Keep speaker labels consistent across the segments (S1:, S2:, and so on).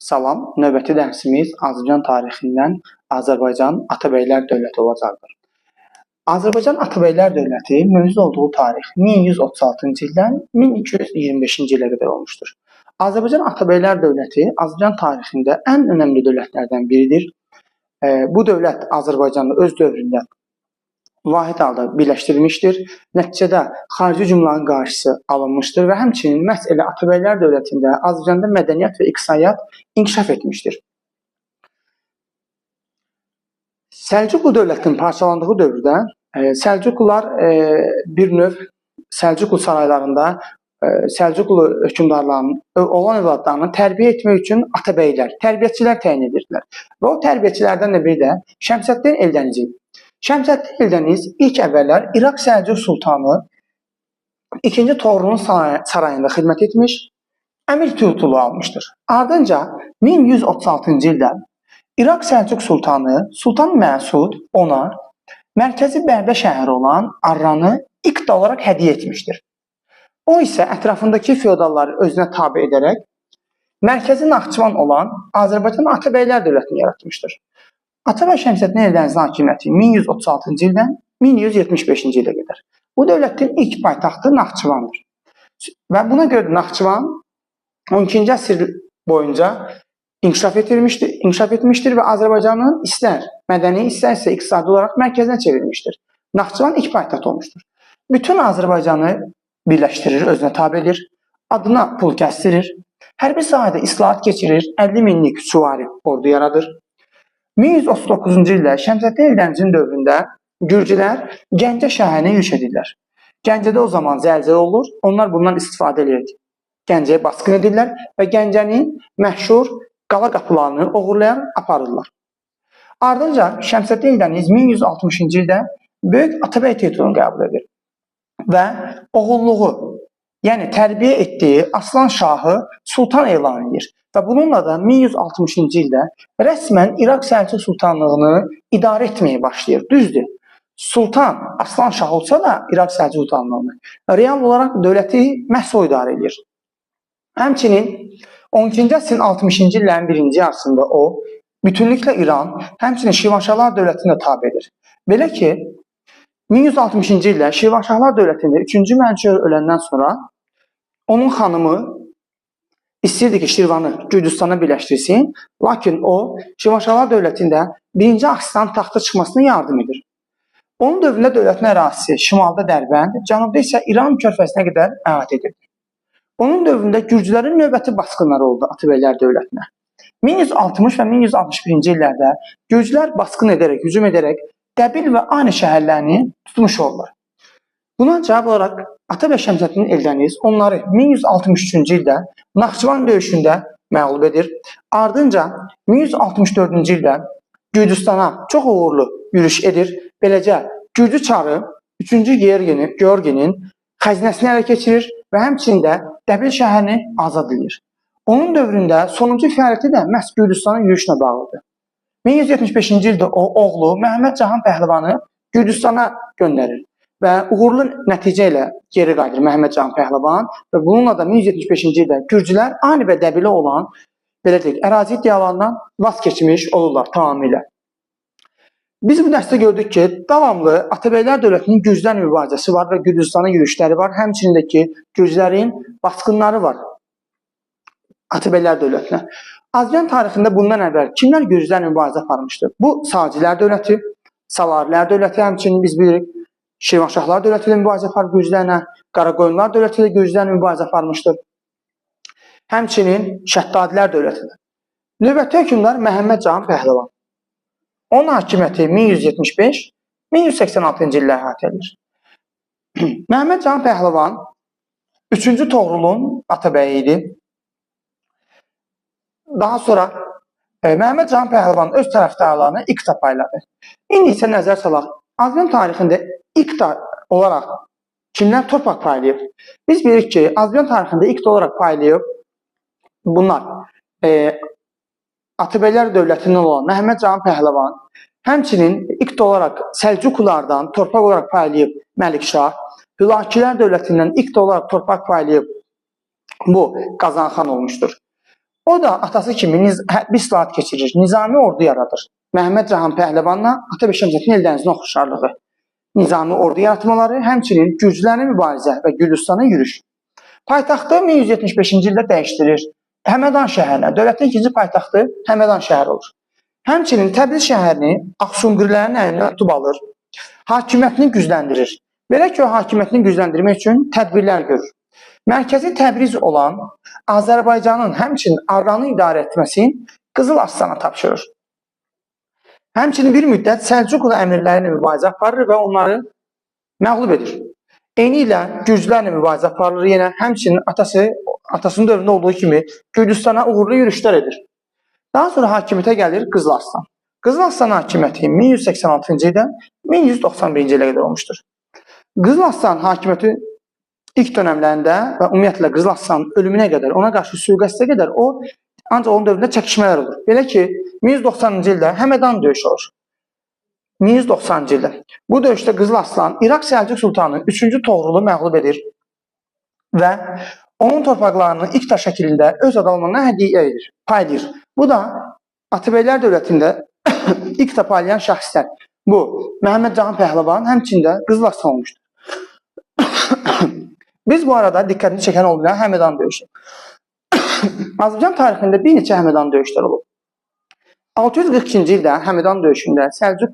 S1: Salam, növbəti dərsimiz Azərbaycan tarixindən Azərbaycan Atabəylər dövləti olacaqdır. Azərbaycan Atabəylər dövləti mövcud olduğu tarix 1136-cı ildən 1225-ci ilə qədər olmuşdur. Azərbaycan Atabəylər dövləti Azərbaycan tarixində ən önəmli dövlətlərdən biridir. Bu dövlət Azərbaycanı öz dövründə vahid halda birləşdirilmişdir. Nəticədə xarici hücumların qarşısı alınmışdır və həmçinin məhz elə Atabəylər dövlətində Azərbaycanda mədəniyyət və iqtisadiyyat inkişaf etmişdir. Səlcuqlu dövlətinin parçalandığı dövrdə Səlcuqlular bir növ Səlcuqlu saraylarında Səlcuqlu hökmdarlarının olan övladlarını tərbiyə etmək üçün atabəylər, tərbiyəçilər təyin edirdilər. Və o tərbiyəçilərdən də biri də Şəmsəddin Eldəniz idi. Şəmsəddin Eldəniz ilk əvvəllər İraq Səlcuq sultanı 2-ci Toğrulun sarayında xidmət etmiş, əmir titulu almışdır. Ardınca 1136-cı ildə İraq Səlcuq sultanı Sultan Məsud ona mərkəzi Bərdə şəhəri olan Arranı iqta olaraq hədiyyə etmişdir. O isə ətrafındakı feodalları özünə tabe edərək mərkəzi Naxçıvan olan Azərbaycan Atabəylər dövlətini yaratmışdır. Atabəy Şəmsəddin Eldənizin hakimiyyəti 1136-cı ildən 1175-ci ilə qədər. Bu dövlətin ilk paytaxtı Naxçıvandır. Və buna görə Naxçıvan 12-ci əsr boyunca inkişaf etmişdir və Azərbaycanın istər mədəni, istər isə iqtisadi olaraq mərkəzinə çevrilmişdir. Naxçıvan ilk paytaxt olmuşdur. Bütün Azərbaycanı birləşdirir, özünə tabe edir, adına pul kəsdirir, hərbi sahədə islahat keçirir, 50 minlik süvari ordu yaradır. 1139-cu ildə Şəmsəddin Eldənizin dövründə Gürcülər Gəncə şəhərinə yürüş edirlər. Gəncədə o zaman zəlzələ olur, onlar bundan istifadə edir. Gəncəyə basqın edirlər və Gəncənin məşhur qala qapılarını oğurlayaraq aparırlar. Ardınca Şəmsəddin Eldəniz 1160-cı ildə Böyük Atabəy titulunu qəbul edir və oğulluğu, yəni tərbiyə etdiyi Aslan Şahı sultan elan edir. Və bununla da 1160-cı ildə rəsmən İraq Səlcuq sultanlığını idarə etməyə başlayır. Düzdür, Sultan Aslan Şah olsa da İraq Səlcuq sultanlığını real olaraq dövləti məhz o idarə edir. Həmçinin 12-ci əsrin 60-cı illərin birinci yarısında o, bütünlüklə İran, həmçinin Şirvanşahlar dövlətini də tabe edir. Belə ki, 1160-cı ildə Şirvanşahlar dövlətində 3-cü Mənçöhr öləndən sonra onun xanımı istəyirdi ki, Şirvanı Gürcüstana birləşdirsin, lakin o, Şirvanşahlar dövlətində 1-ci Axistan taxta çıxmasına yardım edir. Onun dövründə dövlətin ərazisi şimalda Dərbənd, cənubda isə İran körfəzinə qədər əhatə edirdi. Onun dövründə Gürcülərin növbəti basqınları oldu Atabəylər dövlətinə. 1160 və 1161-ci illərdə Gürcülər basqın edərək, hücum edərək Dəbil və Ani şəhərlərini tutmuş oldular. Buna cavab olaraq Atabəy Şəmsəddin Eldəniz onları 1163-cü ildə Naxçıvan döyüşündə məğlub edir. Ardınca 1164-cü ildə Gürcüstana çox uğurlu yürüş edir. Beləcə Gürcü çarı 3-cü Georginin xəzinəsini ələ keçirir və həmçinin də Dəbil şəhərini azad edir. Onun dövründə sonuncu fəaliyyəti də məhz Gürcüstanın yürüşünə bağlıdır. 1175-ci ildə o, oğlu Məhəmməd Cahan Pəhləvanı Gürcüstana göndərir və uğurlu nəticə ilə geri qayıdır Məhəmməd Cahan Pəhləvan və bununla da 1175-ci ildə Gürcülər Ani və Dəbilə olan, belə deyək, ərazi iddialarından vaz keçmiş olurlar tamamilə. Biz bu dərsdə gördük ki, davamlı Atabəylər dövlətinin Gürcülər mübarizəsi var və Gürcüstana yürüşləri var, həmçinin də ki, Gürcülərin basqınları var Atabəylər dövlətinə. Azərbaycan tarixində bundan əvvəl kimlər Gürcülərlə mübarizə aparmışdı? Bu, Sacilər dövləti, Salarilər dövləti, həmçinin biz bilirik, Şirvanşahlar dövləti ilə mübarizə aparıb Gürcülərlə, Qaraqoyunlar dövləti ilə Gürcülərlə mübarizə aparmışdır. Həmçinin Şəddadilər dövləti ilə. Növbəti hökmdar Məhəmməd Cahan Pəhləvan. Onun hakimiyyəti 1175-1186-cı illə əhatə edir. Məhəmməd Cahan Pəhləvan 3-cü Toğrulun atabəyi idi. Daha sonra Məhəmməd Cahan Pəhləvan öz tərəfdarlarını iqta payladı. İndi isə nəzər salaq, Azərbaycan tarixində iqta olaraq kimlər torpaq paylayıb? Biz bilirik ki, Azərbaycan tarixində iqta olaraq paylayıb bunlar Atabəylər dövlətindən olan Məhəmməd Cahan Pəhləvan, həmçinin iqta olaraq Səlcuqlardan torpaq olaraq paylayıb Məlikşah, Hülakilər dövlətindən iqta olaraq torpaq paylayıb bu Qazanxan olmuşdur. O da atası kimi hərbi islahat keçirir, nizami ordu yaradır. Məhəmməd Cahan Pəhləvanla Atabəy Şəmsəddin Eldənizin oxşarlığı. Nizami ordu yaratmaları, həmçinin Gürcülərlə mübarizə və Gürcüstana yürüş. Paytaxtı 1175-ci ildə dəyişdirir. Həmədan şəhərinə, dövlətin ikinci paytaxtı Həmədan şəhəri olur. Həmçinin Təbriz şəhərini Ağsunqurilərin əlindən tutub alır. Hakimiyyətini gücləndirir. Belə ki, o hakimiyyətini gücləndirmək üçün tədbirlər görür. Mərkəzi Təbriz olan Azərbaycanın, həmçinin Arranı idarə etməsini Qızıl Arslana tapşırır. Həmçinin bir müddət Səlcuqlu əmirləri ilə mübarizə aparır və onları məğlub edir. Eyni ilə Gürcülərlə mübarizə aparır yenə, həmçinin atasının dövründə olduğu kimi Gürcüstana uğurlu yürüşlər edir. Daha sonra hakimiyyətə gəlir Qızıl Arslan. Qızıl Arslan hakimiyyəti 1186-cı ildən 1191-ci ilə qədər olmuşdur. Qızıl Arslan hakimiyyəti ilk dönəmlərində və ümumiyyətlə Qızıl Arslanın ölümünə qədər, ona qarşı sui-qəsdə qədər o, ancaq onun dövründə çəkişmələr olur. Belə ki, 1190-cı ildə Həmədan döyüşü olur. 1190-cı ildə. Bu döyüşdə Qızıl Arslan İraq Səlcuq Sultanı 3-cü Toğrulu məğlub edir və onun torpaqlarını iqta şəklində öz adamlarına hədiyyə edir, paylayır. Bu da Atabəylər dövlətində iqta paylayan şəxslər. Bu, Məhəmməd Cahan Pəhləvan, həmçində Qızıl Arslan olmuşdur. Biz bu arada diqqətini çəkən oldu Həmədan döyüşü. Azərbaycan tarixində bir neçə Həmədan döyüşləri olub. 642-ci ildə Həmədan döyüşündə Səlcuq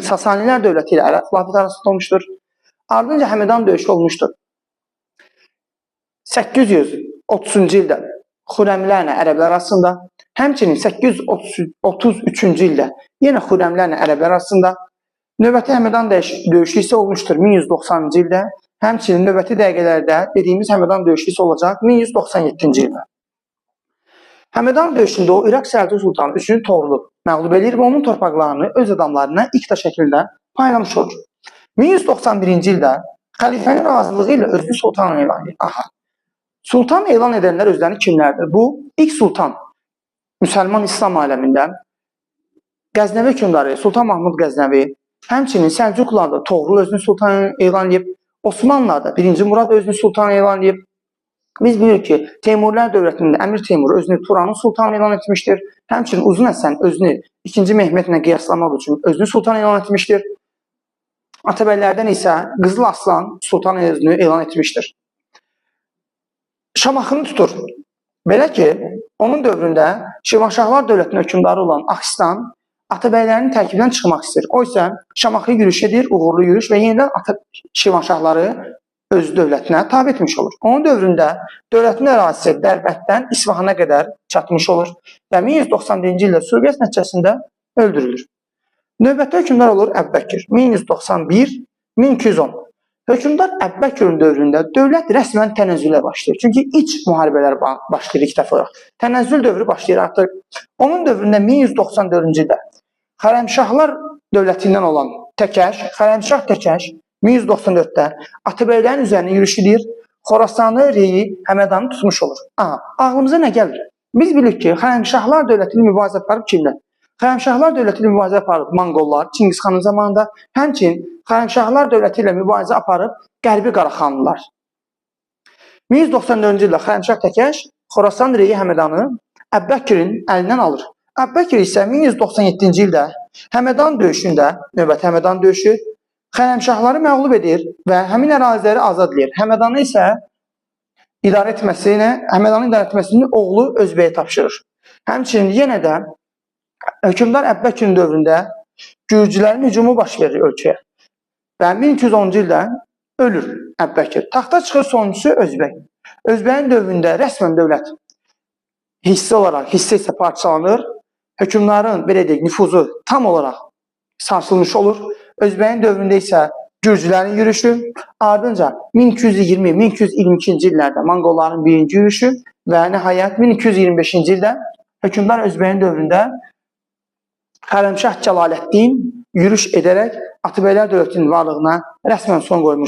S1: Sasanilər dövləti ilə Ərəb xilafəti arasında olmuşdur. Ardınca Həmədan döyüşü olmuşdur. 830-cu ildə Xürrəmlərlə Ərəblər arasında, həmçinin 833-cü ildə yenə Xürrəmlərlə Ərəblər arasında, növbəti Həmədan döyüşü isə olmuşdur 1190-cı ildə. Həmçinin növbəti dəqiqələrdə dediyimiz Həmədan döyüşü isə olacaq 1197-ci ildə. Həmədan döyüşündə o İraq Səlcuq Sultanı 3-cü Toğrulu məğlub edir və onun torpaqlarını öz adamlarına iqta şəkildə paylamış olur. 1191-ci ildə xəlifənin razılığı ilə özünü sultan elan edir. Aha. Sultan elan edənlər özlərini kimlərdir? Bu, ilk sultan müsəlman İslam aləmində Qəznəvi hökmdarı Sultan Mahmud Qəznəvi, həmçinin Səlcuqlarda Toğrul özünü sultan elan edib, Osmanlılarda 1-ci Murad özünü sultan elan edib. Biz bilirik ki, Teymurlər dövlətində Əmir Teymur özünü Turanın sultanı elan etmişdir. Həmçinin Uzun Həsən özünü 2-ci Mehmetlə qiyaslamaq üçün özünü sultan elan etmişdir. Atabəylərdən isə Qızıl Arslan sultan özünü elan etmişdir. Şamaxını tutur. Belə ki, onun dövründə Şirvanşahlar dövlətinin hökmdarı olan Axistan Atabəylərin tərkibindən çıxmaq istəyir. O isə Şamaxı yürüş edir, uğurlu yürüş və yenidən Şirvanşahları öz dövlətinə tabe etmiş olur. Onun dövründə dövlətin ərazisi Dərbənddən İsfahana qədər çatmış olur və 1191-ci ildə sui-qəsd nəticəsində öldürülür. Növbəti hökmdar olur Əbubəkir 1191-1210. Hökmdar Əbubəkirin dövründə dövlət rəsmən tənəzzülə başlayır. Çünki iç müharibələr başlayır ilk dəfə olaraq. Tənəzzül dövrü başlayır artıq. Onun dövründə 1194-cü ildə Xarəmşahlar dövlətindən olan Təkəş, Xarəmşah Təkəş 1194-də Atabəylərin üzərinə yürüş edir, Xorasanı, Reyi, Həmədanı tutmuş olur. Aha, ağlımıza nə gəlir? Biz bilirik ki, Xarəmşahlar dövlətinin mübarizə aparıb kimlər? Xarəmşahlar dövləti ilə mübarizə aparıb Monqollar, Çingiz xanın zamanında, həmçinin Xarəmşahlar dövləti ilə mübarizə aparıb Qərbi Qaraxanlılar. 1194-cü ildə Xarəmşah Təkəş Xorasan, Reyi, Həmədanı Əbubəkirin əlindən alır. Əbubəkir isə 1197-ci ildə Həmədan döyüşündə, növbəti Həmədan döyüşü, Xarəmşahları məğlub edir və həmin əraziləri azad edir. Həmədanı isə idarə etməsini, Həmədanı idarə etməsini oğlu Özbəyə tapşırır. Həmçinin yenə də hökmdar Əbubəkirin dövründə Gürcülərin hücumu baş verir ölkəyə və 1210-cu ildə ölür Əbubəkir. Taxta çıxır sonuncusu Özbək. Özbəyin dövründə rəsmən dövlət hissi olaraq hissə-hissə parçalanır. Hökmdarın, belə deyək, nüfuzu tam olaraq sarsılmış olur. Özbəyin dövründə isə Gürcülərin yürüşü, ardınca 1220-1222-ci illərdə Monqolların birinci yürüşü və nəhayət 1225-ci ildə hökmdar Özbəyin dövründə Xarəmşah Cəlaləddin yürüş edərək Atabəylər dövlətinin varlığına rəsmən son qoymuşdur.